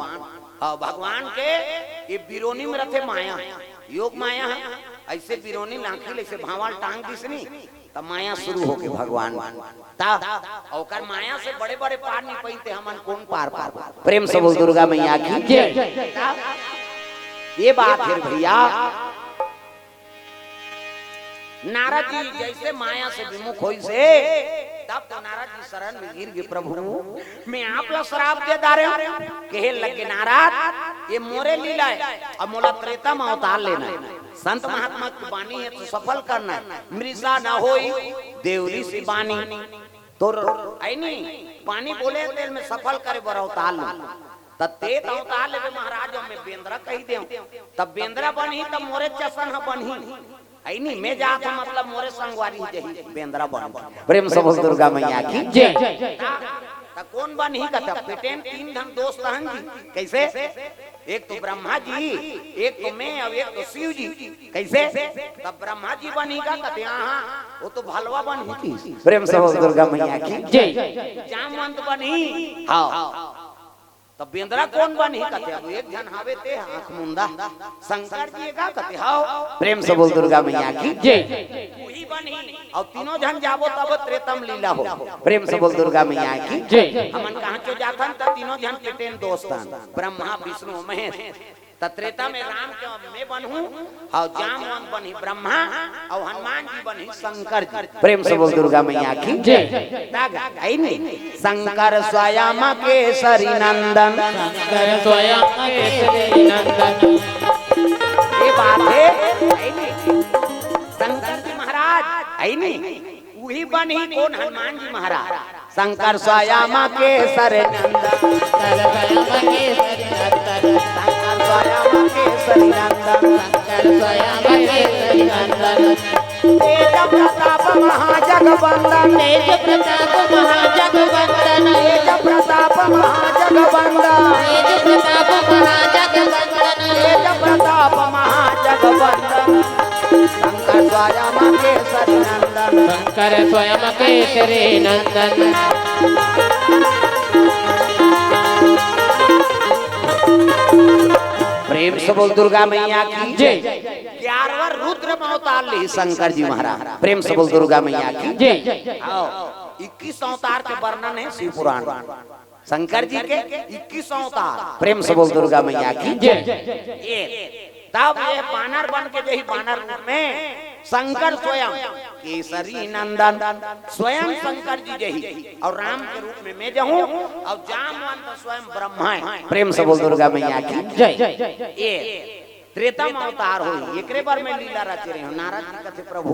हाँ, भगवान के ये बिरोनी में रथे माया, योग माया हे। अइसे बिरोनी ल आँखी ल अइसे भाँवा ल टांग दिस नी, त माया शुरू होगे भगवान। त ओकर माया से बड़े-बड़े पार नइ पइते, हमन कोन पार पार? प्रेम से बोल दुर्गा मैया की जय। ये बात हे भैया, नारद जी जइसे माया से विमुख होइस हे, तब तो नारद जी शरण में गिर गे, "प्रभु, मैं आप ला श्राप दे डारे हूँ।" कहे लगे, "नारद, ये मोरे लीला हे, अब मोला त्रेता में अवतार लेना हे।" संत महात्मा की बानी हे तो सफल करना हे, "मृषा न होई देव ऋषि बानी।" तोर अइनी बानी बोले तेला मैं सफल करे बर अवतार लूँ। त ते त अवतार लेबे महाराज, अब मैं बेंदरा कहि देंव। तब बेंदरा बनही, तब मोरे जसन ह बनही। अइनी मैं जात हूँ, मतलब मोरे संगवारी जही बेंदरा बन। प्रेम से बोल दुर्गा मैया की जय। त कोन बनही कथे? पेटेन तीन झन दोस्त हन जी। कइसे? एक तो ब्रह्मा जी, एक तो मैं अउ एक तो शिव जी। कइसे? तब ब्रह्मा जी बनही का कथे? हाँ, वो तो भलवा बनही। प्रेम से बोल दुर्गा मैया की। जय। जामवंत बनही। हाँ। त बेंदरा कोन बनही कथे? अब एक झन हावे ते आँख मुंदा। शंकर जी का कथे? हाँ। प्रेम से बोल दुर्गा मैया की। जय। उही बनही। अउ तीनों झन जाबो तब त्रेता म लीला हो। प्रेम से बोल दुर्गा मैया की। जय। हमन कहाँ चो जाथन त तीनों झन पेटेन दोस्त हन, ब्रह्मा, विष्णु, महेश। त त्रेता में राम के मैं बनहूँ, अउ जामवंत बनही ब्रह्मा, अउ हनुमान जी बनही शंकर जी। प्रेम से बोल दुर्गा मैया की। जय। तागा, है नी? शंकर स्वयं केसरी नंदन। शंकर स्वयं केसरी नंदन। ये बात है, है नी? शंकर जी महाराज, है नी? उही बनही कोन? हनुमान जी महाराज। शंकर स्वयं केसरी नंदन। शंकर स्वयं केसरी नंदन। शंकर स्वयं केसरी नंदन। शंकर स्वयं केसरी नंदन। तेज प्रताप महाजगवंदन। तेज प्रताप महाजगवंदन। तेज प्रताप महाजगवंदन। तेज प्रताप महाजगवंदन। तेज प्रताप महाजगवंदन। शंकर स्वयं केसरी नंदन। शंकर स्वयं केसरी नंदन। प्रेम से बोल दुर्गा मैया की। जय। ग्यारहवाँ रुद्र में अवतार ली शंकर जी महाराज। प्रेम से बोल दुर्गा मैया की। जय। आओ, इक्कीस अवतार के वर्णन है शिव पुराण में। शंकर जी के इक्कीस अवतार। प्रेम से बोल दुर्गा मैया की। जय। ये तब ये बानर बन के जही, बानर रूप में शंकर स्वयं केसरी नंदन, स्वयं शंकर जी जही, अउ राम के रूप में मैं जहूँ, अउ जामवंत स्वयं ब्रह्मा है। प्रेम से बोल दुर्गा मैया की। जय। ये त्रेता में अवतार होही, एकरे बर में लीला रचे रहे हो। नारद जी कथे, प्रभु,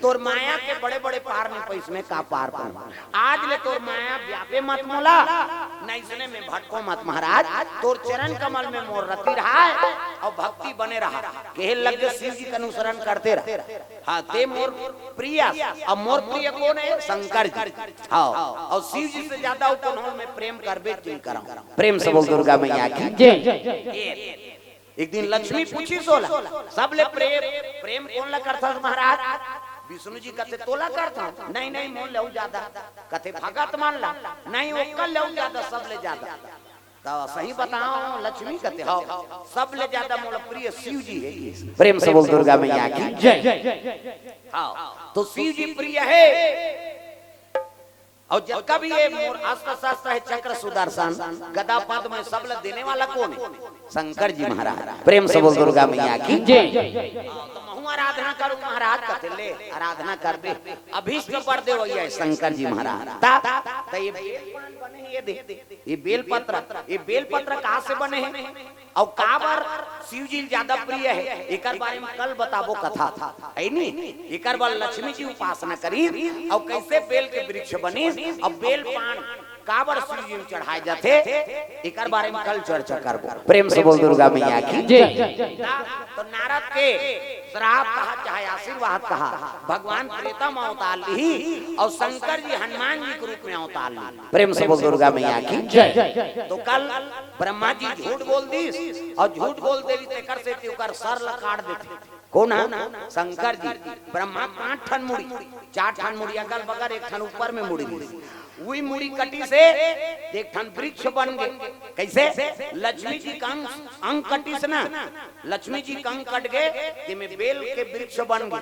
तोर माया के बड़े बड़े पार नहीं पइस, मैं का पार पाऊँ? आज ले तोर माया व्यापे मत मोला, नइसने में भटको मत महाराज। तोर चरण कमल में मोर रति रहा है, अउ भक्ति बने रहा। कहे लग गए, शिव जी का अनुसरण करते रहा। हाँ, ते मोर प्रिय, अब मोर प्रिय कोन है? शंकर जी। हाँ, अउ शिव जी से ज्यादा अउ कोनो में प्रेम करबे नहीं करँव। प्रेम से बोल दुर्गा मैया की। जय। एक दिन लक्ष्मी पूछिस ओला, सबले प्रेम, प्रेम कोन ला करथस महाराज? विष्णु जी कथे, तोला करथँव। नहीं, नहीं, मोर ले अउ ज्यादा। कथे, भगत मन ला। नहीं, ओकर ले अउ ज्यादा, सबले ज्यादा। त सही बतावँव लक्ष्मी? कथे, हव, सबले ज्यादा मोला प्रिय शिव जी हे। प्रेम से बोल दुर्गा मैया की। जय। हव, त शिव जी प्रिय हे। अउ जतका भी ये मोर अस्त्र शस्त्र हे, चक्र सुदर्शन, गदा पद्म हे, सब ल देने वाला कोन हे? शंकर जी महाराज। प्रेम से बोल दुर्गा मैया की। जय। हाँ, त महूँ आराधना करूँ महाराज, कथे ले आराधना करबे। अभीष्ट बर देवइया हे शंकर जी महाराज। त, त ये बेल पान बने हे, ये दे, ये बेल पत्र, ये बेल पत्र कहाँ से बने हे? अउ काबर शिव जी ल ज्यादा प्रिय हे, एकर बारे में कल बताबो कथा, हे नी? एकर बर लक्ष्मी जी उपासना करिस, अउ कइसे बेल के वृक्ष बनिस, अउ बेल पान काबर शिव जी म चढ़ाए जाथे, एकर बारे में कल चर्चा करबो। प्रेम से बोल दुर्गा मैया की। जय। त नारद के श्राप कहा चाहे आशीर्वाद कहा, भगवान त्रेता में अवतार लिही अउ शंकर जी हनुमान जी के रूप में अवतार लिही। प्रेम से बोल दुर्गा मैया की। जय। त कल ब्रह्मा जी झूठ बोल दिस अउ झूठ बोल देवी तेकर सेती ओकर सर ल काट देथे। कोन ह? शंकर जी। ब्रह्मा पांच ठन मुड़ी, चार ठन मुड़ी अगल बगल, एक ठन ऊपर में मुड़ी दिस। उही मुड़ी कटिस हे, एक ठन वृक्ष बन गे। कइसे? लक्ष्मी जी के अंग, अंग कटिस ना, लक्ष्मी जी के अंग कट गे, तेमे बेल के वृक्ष बन गे।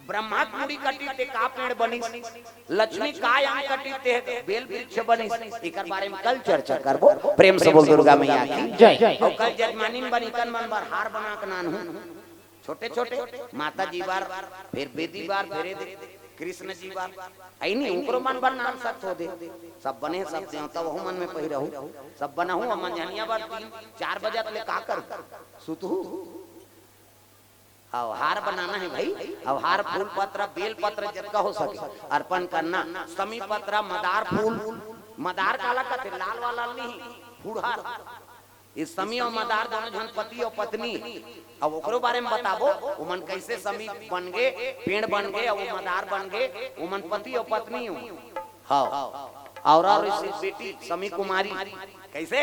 ब्रह्मा के मुड़ी कटिस ते का पेड़ बनिस, लक्ष्मी का अंग कटिस ते बेल वृक्ष बनिस, एकर बारे में कल चर्चा करबो। प्रेम से बोल दुर्गा मैया की। जय। अउ कल जजमानिन बर इकन मन बर हार बना के लानहूँ। छोटे छोटे माता जी बर, फेर बेदी बर, फेर ए दे कृष्ण जी बर, अइनी ओकरो मन बर लान सकत हो दे। सब बने, सब देवता वहू मन में पहिरहू, सब बनाहू। अउ मंझनिया बर तीन चार बजे ले का कर सुतहू? अउ हार बनाना हे भाई, अउ हार फूल पत्र, बेल पत्र जतका हो सके अर्पण करना। समी पत्र, मदार फूल, मदार काला कथे? लाल वाला नहीं, फुड़हर। ये समी अउ मदार दोनों झन पति अउ पत्नी, अउ ओकरो बारे में बताबो, ओमन कइसे समी बन गे, पेड़ बन गे, अउ मदार बन गे, ओमन पति अउ पत्नी हो। हव। औरा ऋषि के बेटी समी कुमारी। कैसे?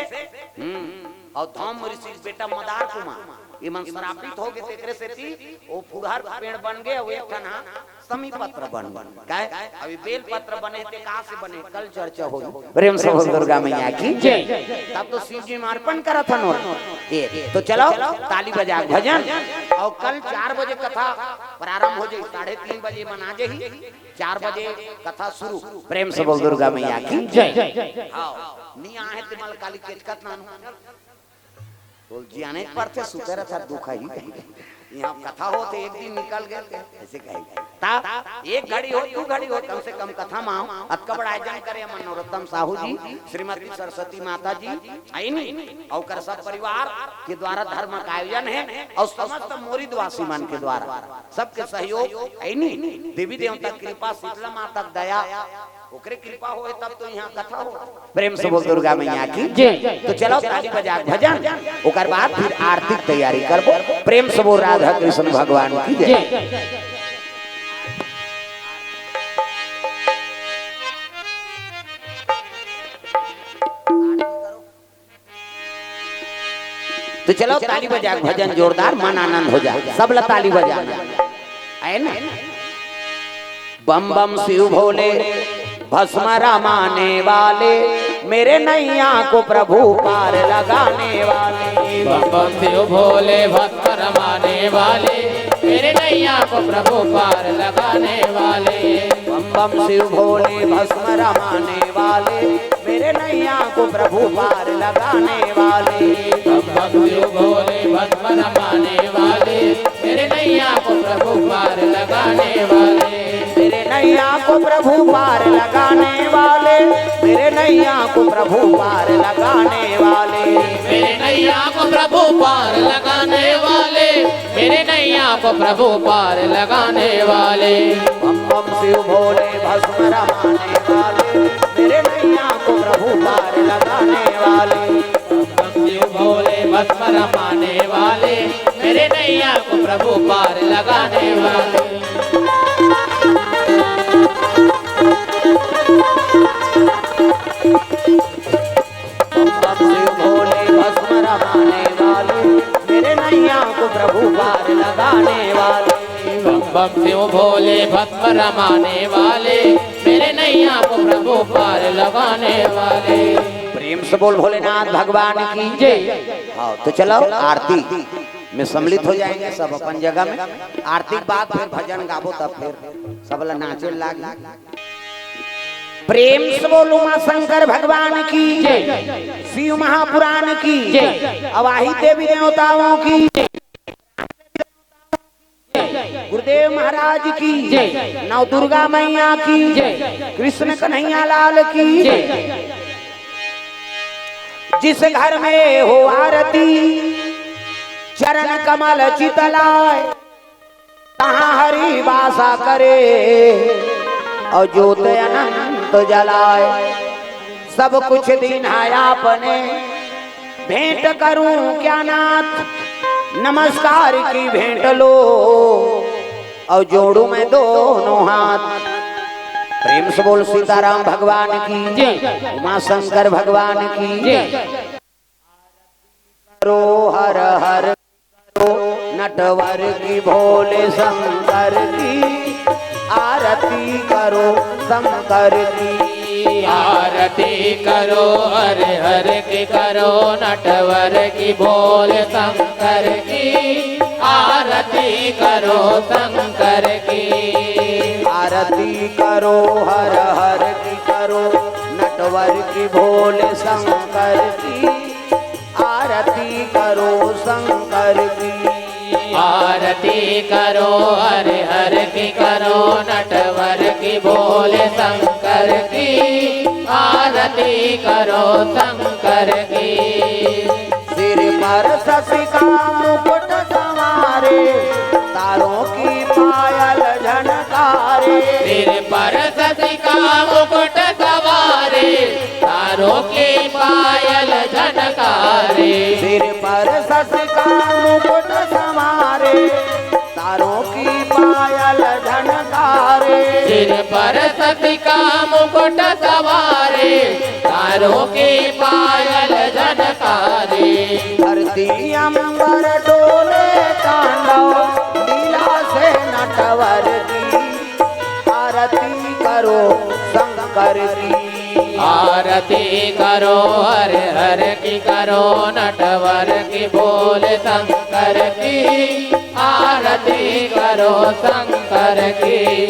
हम्म। और धौम ऋषि के बेटा मदार कुमार। ये मन श्रापित हो गए, तेकरे सेती वो फुहर पेड़ बन गए, वो एक ठन हा समी पत्र बन गए। काय? अभी बेल पत्र बने थे, कहाँ से बने? कल चर्चा होई। प्रेम से बोल दुर्गा मैया की जय। तब तो शिव जी में अर्पण करत हन। ये तो चलो, ताली बजा के भजन। और कल चार बजे कथा प्रारंभ हो जाई, साढ़े तीन बजे मन आ जाही, चार बजे कथा शुरू। प्रेम से बोल दुर्गा मैया की जय। हाँ, नी आहे ते मल काली केचकत नानू। बोल, जियाने पर थे सुते रहता दुख ही। यहाँ कथा होते एक दिन निकल गए थे, ऐसे कहे। ता एक घड़ी हो, दो घड़ी हो, कम से कम कथा में आओ। अतका बड़ा आयोजन करे मनोरत्तम साहू जी, श्रीमती सरस्वती माता जी, आईनी, और कर सब परिवार के द्वारा धर्म का आयोजन है और समस्त मोरिदवासी मन के द्वारा सबके सहयोग, आईनी, देवी देवता कृपा, शीतला माता के दया, ओकरे कृपा होए तब तो यहाँ कथा हो। प्रेम से बोल दुर्गा मैया की जय। तो चलो ताली बजा के भजन, ओकर बाद फिर आरती के तैयारी करबो। प्रेम से बोल राधा कृष्ण भगवान की जय। जय। तो चलो ताली बजा के भजन जोरदार, मन आनंद हो जाए, सब ला ताली बजाना है ना। बम बम शिव भोले भस्म रमाने वाले, मेरे नैया को प्रभु पार लगाने वाले। बम बम शिव भोले भस्म रमाने वाले, मेरे नैया को प्रभु पार लगाने वाले। बम बम शिव भोले भस्म रमाने वाले, मेरे नैया को प्रभु पार लगाने वाले। बम बम शिव भोले भस्म रमाने वाले, मेरे नैया को प्रभु पार लगाने वाले। मेरे नैया को प्रभु पार लगाने वाले, मेरे नैया को प्रभु पार लगाने वाले। मेरे नैया को प्रभु पार लगाने वाले, मेरे नैया को प्रभु पार लगाने वाले। बम बम शिव भोले भस्म रमाने वाले, मेरे नैया को प्रभु पार लगाने वाले। बम बम शिव भोले भस्म रमाने वाले, मेरे नैया को प्रभु पार लगाने वाले। बम बम शिव भोले भस्म रमाने वाले, मेरे नैया को प्रभु पार लगाने वाले। बम बम शिव भोले भस्म रमाने वाले, मेरे नैया को प्रभु पार लगाने वाले। प्रेम से बोल भोलेनाथ भगवान की जय। हाँ, तो चलो आरती में सम्मिलित हो जाएंगे सब अपन जगह में। आरती के बाद फिर भजन गाबो, तब फिर सब ला नाचे लाग। प्रेम से बोल उमा शंकर भगवान की जय। शिव महापुराण की जय। अवाही देवी देवताओं की जय। गुरुदेव महाराज की जय। नव दुर्गा मैया की जय। कृष्ण कन्हैया लाल की जय। जिस घर में हो आरती, चरण कमल चितलाय, तहाँ हरि वासा करे और जोत अनंत जलाय। सब कुछ दीन्हा आपने, भेंट करूं क्या नाथ, नमस्कार की भेंट लो और जोड़ू मैं दोनों हाथ। प्रेम से बोल सीताराम भगवान की जय। उमा शंकर भगवान की जय। करो हर हर करो, नटवर की भोले शंकर की आरती करो शंकर की। आरती करो हर हर की करो, नटवर की भोले शंकर की आरती करो शंकर की। आरती करो हर हर की करो, नटवर की भोले शंकर की आरती करो शंकर की। आरती करो हर हर की करो, नटवर की भोले शंकर की आरती करो शंकर की। सिर पर शशि का मुकुट संवारे, तारों की पायल झनकारे। सिर पर शशि का मुकुट संवारे, तारों की पायल झनकारे। सिर पर शशि का मुकुट संवारे, तारों की पायल झनकारे। सिर पर शशि का मुकुट सवारे, तारों की पायल झनकारे। धरती अंबर डोले तांडव लीला से नटवर की, आरती करो शंकर की। आरती करो हर हर की, करो नटवर की, बोल शंकर की। आरती करो शंकर की।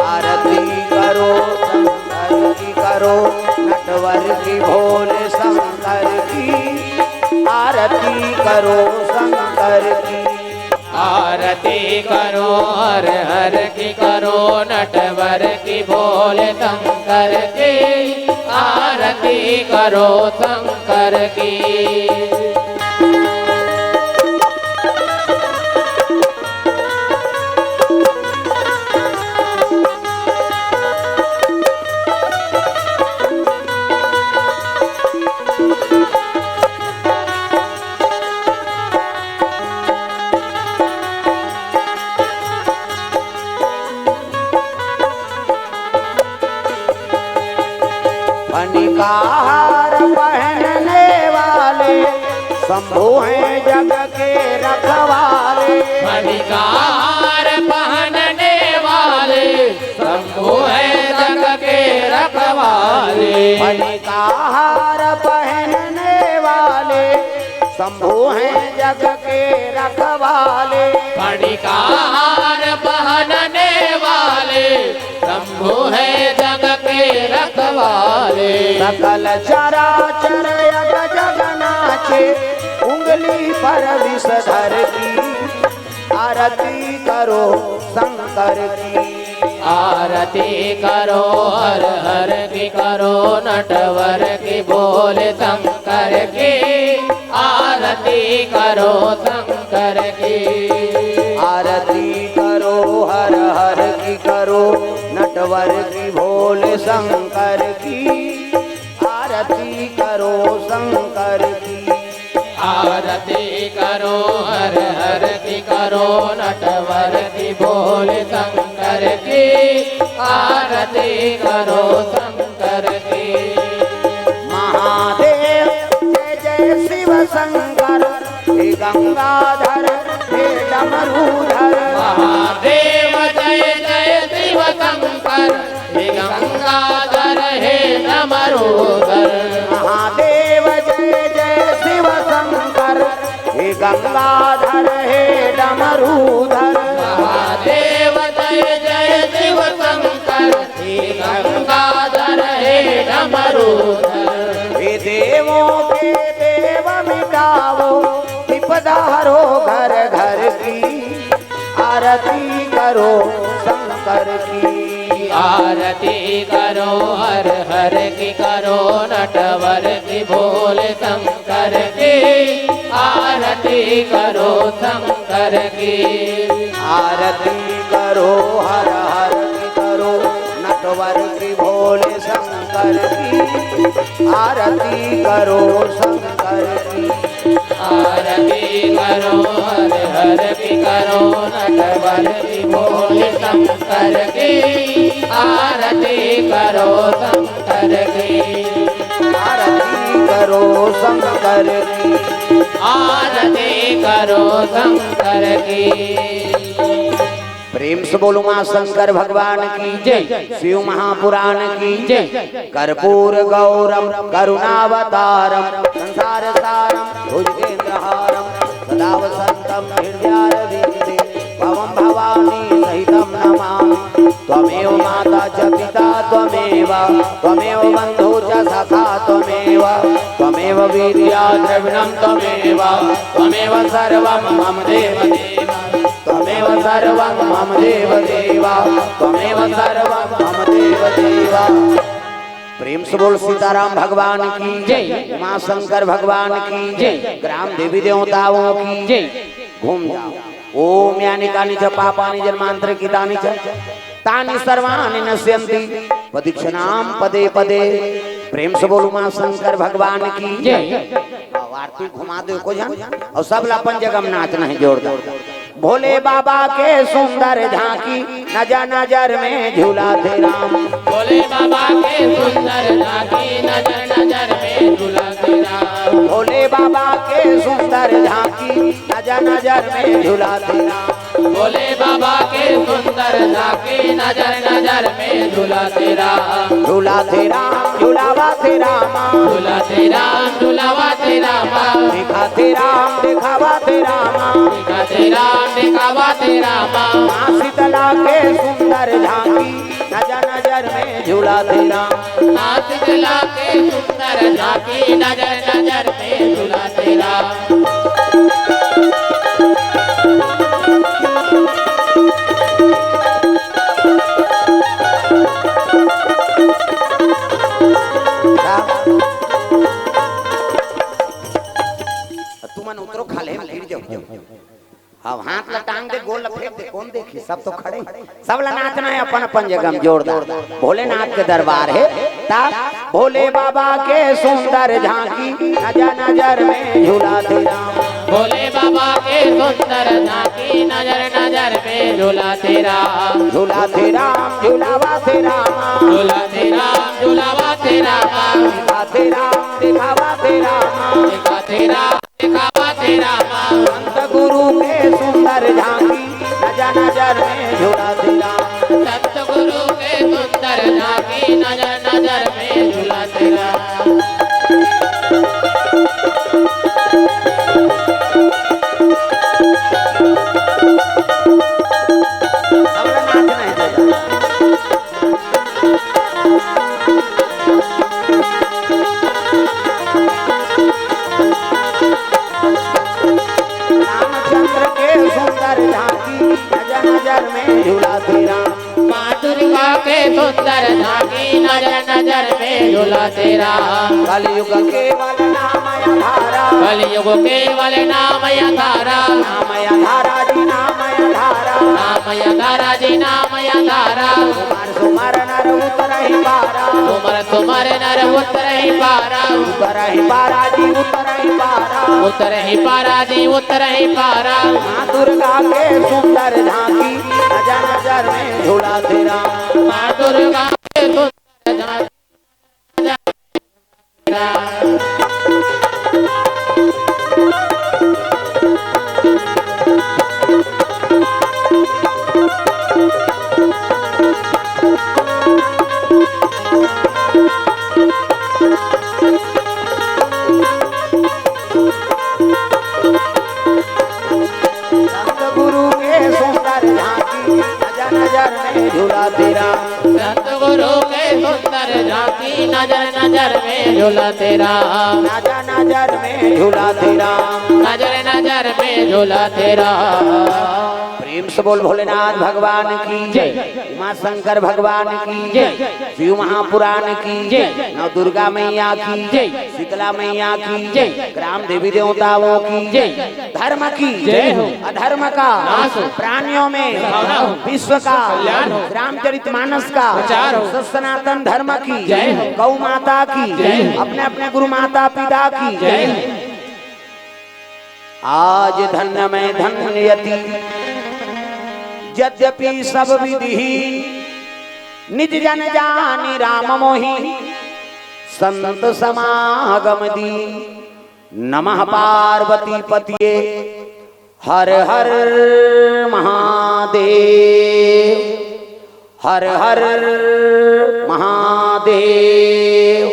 आरती करो शंकर की, करो नटवर की, भोले शंकर की। आरती करो शंकर की। आरती करो हर हर की, करो नटवर की, भोले शंकर की। आरती करो शंकर की। फणिकार पहनने वाले शंभु हैं जग के रखवाले। फणिकार पहनने वाले शंभु हैं जग के रखवाले। फणिकार पहनने वाले शंभु हैं जग के रखवाले। फणिकार पहनने वाले शंभु है जग के रखवाले। सकल चराचर अग जग नाचे, उंगली पर विषधर की। आरती करो शंकर की। आरती करो हर हर की, करो नटवर की, बोल शंकर की। आरती करो शंकर की। आरती करो हर हर की, करो नटवर की, भोले शंकर की। आरती करो शंकर की। आरती करो हर हर की, करो नटवर की, भोले शंकर की। आरती करो शंकर की। महादेव जय जय शिव शंकर, हे गंगाधर, हे डमरूधर। महादेव जय जय शिव शंकर, हे गंगाधर हे डमरूधर। महादेव जय जय शिव शंकर, हे गंगाधर हे डमरूधर। महादेव जय जय शिव शंकर, हे गंगाधर हे डमरूधर। हे देवों के देव मिटाओ, विपदा हरो घर घर की। आरती करो शंकर की। आरती करो हर हर की, करो नटवर की, भोले शंकर की। आरती करो शंकर की। आरती करो हर हर की, करो नटवर की, भोले शंकर की। आरती करो शंकर की। आरती करो हर हर की, करो नटवर की, भोले शंकर की। आरती करो शंकर की। आरती करो शंकर की। आरती करो शंकर की। प्रेम से बोलो माँ शंकर भगवान की जय। शिव महापुराण की जय। कर्पूर गौरम करुणावतारम संसार सारम भुजगेंद्रहारम सदा वसंतम हृदयारविंदे भवम भवानी सहितम नमामि। त्वमेव माता च पिता त्वमेव, त्वमेव बंधु च सखा त्वमेव, त्वमेव विद्या द्रविणम त्वमेव, त्वमेव सर्वम मम देव देव। त्वमेव सर्वं मम देव देव, त्वमेव सर्वं मम देव देव। प्रेम से बोल सीताराम भगवान की जय। माँ शंकर भगवान की जय। ग्राम देवी देवताओं की जय। घूम जाओ। ओम यानि कानि च पापानि जन्मांतरे कृतानि च तानि सर्वाणि नश्यन्ति प्रदक्षिणां पदे पदे। प्रेम से बोलो माँ शंकर भगवान की जय। आरती घुमा दो एको झन अउ सब ला अपन जगह में नाचना हे जोरदार। भोले बाबा के सुंदर झांकी, नजर नजर में झूलथे राम। भोले बाबा के सुंदर झांकी, नजर नजर में झूलथे राम। भोले बाबा के सुंदर झांकी, नजर नजर में झूलथे राम। भोले बाबा के सुंदर झांकी, नजर नजर में झूलथे राम। झूलथे राम, झूलावथे रामा। झूलथे राम, झूलावथे रामा। देखाथे राम, देखावथे रामा। देखाथे राम, देखावथे रामा। माँ शीतला के सुंदर झांकी, नजर नजर में झूलथे राम। माँ शीतला के सुंदर झांकी, नजर नजर में झूलथे राम। तुमन उतरो, खाल्हे म गिर जाहू। अब हाथ ला टांग दे, गोड़ ला फेंक दे, कोन देखही? सब तो खड़े। सब ला नाचना हे अपन अपन जगह म जोरदार। भोलेनाथ के दरबार हे, ता भोले बाबा के सुंदर झांकी, नजर नजर में झूलथे राम। भोले बाबा के सुंदर झांकी, नजर नजर में झूलथे राम। झूलथे राम, झूलावथे रामा। झूलथे राम, झूलावथे रामा। देखाथे राम, देखावथे रामा। देखाथे राम, देखावथे रामा। संत गुरु के सुंदर झांकी, नजर नजर में झूलथे राम। संत गुरु के सुंदर झांकी, नजर नजर में झूलथे राम। अब नाच नहीं देता। रामचंद्र के सुंदर झांकी, नजर नजर में झूलथे राम। माँ दुर्गा के सुंदर झांकी, नजर नजर में झूलथे राम। कलयुग केवल नाम आधारा। कलयुग केवल नाम आधारा। नाम आधारा जी, नाम आधारा। नाम आधारा जी, नाम आधारा। सुमर सुमर नर उतरहि पारा। सुमर सुमर नर उतरहि पारा। उतरहि पारा जी, उतरहि पारा। उतरहि पारा जी, उतरहि पारा। माँ दुर्गा के सुंदर झांकी, नजर नजर में झूलथे राम। माँ दुर्गा के सुंदर झांकी, नजर नजर में झूलथे राम। संत गुरु के सुंदर झांकी, नजर नजर में झूलथे राम। संत गुरु के सुंदर झांकी, नजर नजर में झूलथे राम। नजर नजर में झूलथे राम। नजर नजर में झूलथे राम। प्रेम से बोल भोलेनाथ भगवान की जय। उमा शंकर भगवान की जय। शिव महापुराण की जय। नव दुर्गा मैया की जय। शीतला मैया की जय। ग्राम देवी देवताओं की जय। धर्म की जय हो। अधर्म का नाश हो। प्राणियों में सद्भावना हो। विश्व का कल्याण हो। रामचरित मानस का प्रचार हो। सनातन धर्म की जय हो। गौ माता की जय हो। अपने अपने गुरु माता पिता की जय हो। आज धन्य मैं धन्य यति, यद्यपि सब विधि निज जन जानि राम मोहि संत समागम दी। नमः पार्वती पतिये हर हर महादेव, हर हर महादेव।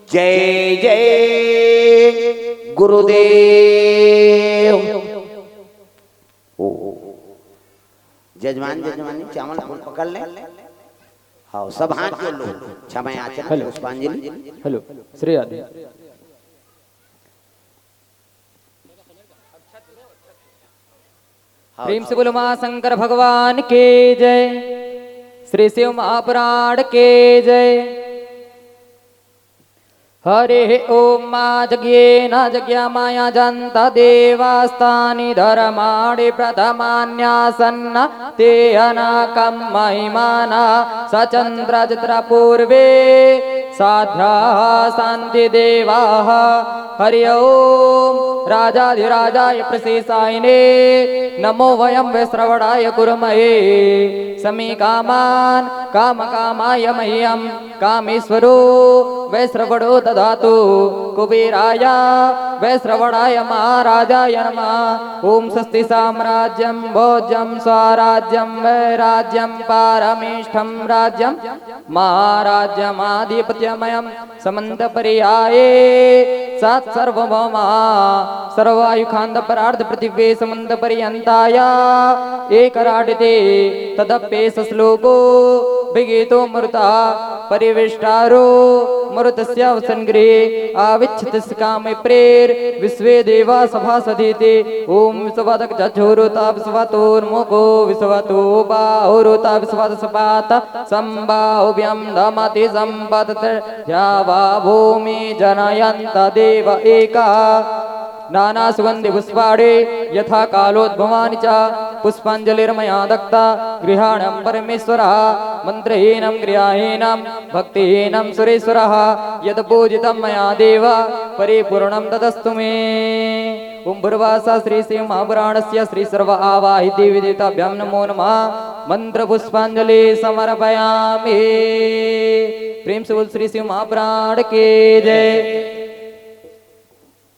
जय जय गुरुदेव। ओ, जजमान जजमानी चावल फूल पकड़ ले। हाँ, सब हाथ जोड़ लो। क्षमा याचना, हेलो। पुष्पांजलि। हेलो, श्री आदि। प्रेम से बोलो माँ शंकर भगवान के जय, श्री शिव महापुराण के जय। हरे ओम माँ यज्ञेन यज्ञमायजन्त देवास्तानि धर्माणि प्रथमान्यासन्न ते अनाकं महिमानः सचन्द्रचित्रपूर्वे साध्याः शान्तिदेवाः। हरि ओम्। राजाधिराजाय प्रसेशायिने नमो वयं वैश्रवणाय कुर्महे। समे कामान् कामकामाय मह्यं कामेश्वरो वैश्रवणो ददातु। कुबेराय वैश्रवणाय महाराजाय नमः। ॐ स्वस्ति साम्राज्यं भोज्यं स्वराज्यं वैराज्यं पारमेष्ठं राज्यं महाराज्यमाधिपत्यमयं समन्तपर्याये सत्सर्वभौमा सर्वायुखान्तपरार्धपृथिव्ये समन्तपर्यन्ताय एकराडिते। तदप्येष श्लोको विगीतो मरुतः परिवेष्टारो मरुतस्यावसन्गृहे आविच्छति कामे प्रेर विश्वे देवा सभासदीति। ॐ विश्वतक झोरोता विश्वतोर्मुखो विश्वतो बाहुरोता विश्वतः सपात सम्बाहुभ्यं दमति सम्पतते द्यावा भूमि जनयन्त देव एकः। नाना सुगन्धि पुष्पाणि यथा कालोद्भवानि च पुष्पाञ्जलिर्मया दत्ता गृहाण परमेश्वरः। मन्त्रहीनं क्रियाहीनं भक्तिहीनं सुरेश्वरः। यत् पूजितं मया देव परिपूर्णं तदस्तु मे। ॐ भूर्भुवः श्री शिव महापुराणस्य श्री सर्व आवाहि देवी देवताभ्यां नमो नमः। मन्त्र पुष्पाञ्जलि समर्पयामि। प्रेम से बोल श्री शिव महापुराण की जय।